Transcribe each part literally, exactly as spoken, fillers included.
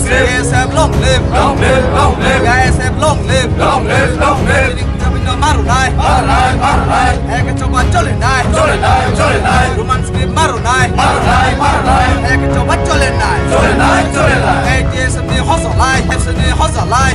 K S F long live, long live, long live. K S F long live, long live, long live. Chini kami no maru nai, maru nai, maru nai. Ek choba chole nai, chole nai, chole nai. Roman script maru nai, maru nai, maru nai. Ek choba chole nai, chole nai, chole nai. K T S F ni hoso lai, K S F ni hoso lai.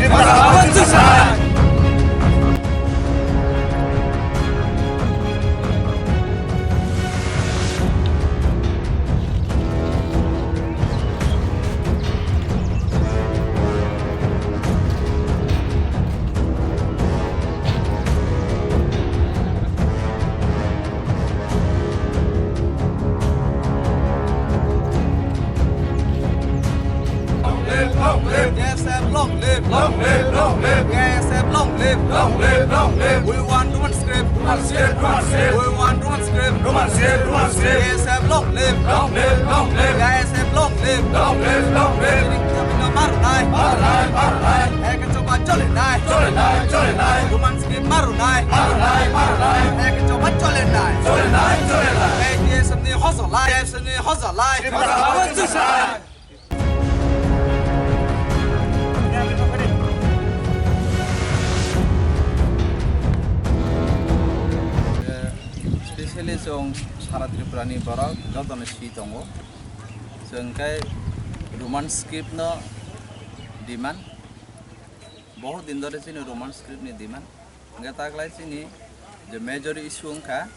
Long live, long live. K S F long live. Long live, long live. K S F long live. Long live, long live. We want Roman script. Roman script, Roman script. We want Roman script. Roman script, Roman script. K S F long live. Long live, long live. K S F long live. Long live, long live. Chini kami no maru nai. Maru nai, maru nai. Ek choba chole nai. Chole nai, chole nai. Roman script maru nai. Maru nai, maru nai. Ek choba chole nai. Chole nai, chole nai. K T S F ni hoso lai. K T S F ni hoso lai. Specially chwng sara Tripura ni borok jotono si tongo, chwng khe Roman script no demand, bohut din dhore chini Roman script ni demand. Hingke taklai chini je major issue wngkha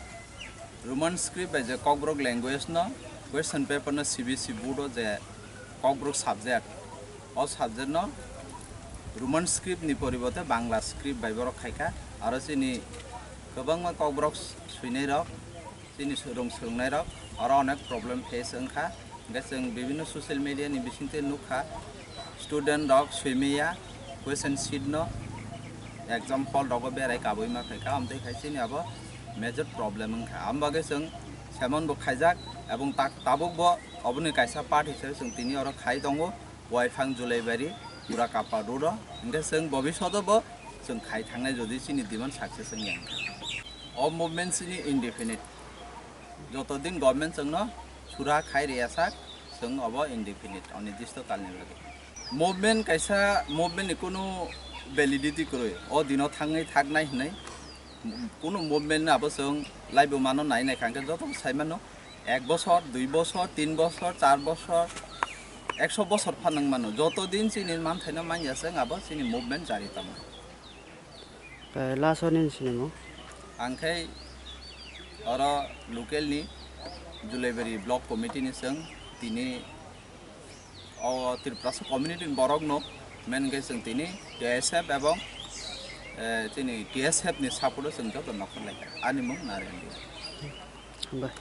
Roman script bai je Kokborok language no question paper no C B S E board o je Kokborok subject, o subject no Roman script ni poribote Bangla script bai borok khaikha. Aro chini kwbangma Kokborok swinai rok, chini swrwng swrwngnai rok oro onek problem face wngkha. Hingke chwng bibinno social media ni bisingtwi nukha, student rok swimaya question sheet no exam hall rogo berai kabui ma khaikha, amtwi khai chini abo major problem wngkha. Am bagwi chwng semon bo khaijak, ebong tak-, tabuk bo oboni kaisa part hisabe chwng tini oro khai tongo, Waifang Julaibari, Pura Kapa Road o. Hingke chwng bobishoto bo chwng khai thangnai jodi chini demand success wngya wngkha. O movement chini indefinite. Joto din government chwngno sura khai riya sak, chwng obo indefinite, onidisto kalni bagwi. Movement kaisa movement ni kunu validity kwrwi. O dino thangwi thaknai hinwi kunu movement no abo chwng laibo mano nai nai kha, hwnkhe joto sai mano ek bosor, dui bosor, tin bosor, char bosor, ekso bosor phan wng mano. Joto din chini manthaino manya chwng abo chini movement jari tamo. Tei last o nini sinimung? Ang khe oro local ni Julaibari block committee ni chwng tini o Tiprasa community ni borok no main khe chwng tini T S F ebong, eh, chini T S F ni support o chwng joto nokol lai kha. Ani mung Naren Bey. Hambai.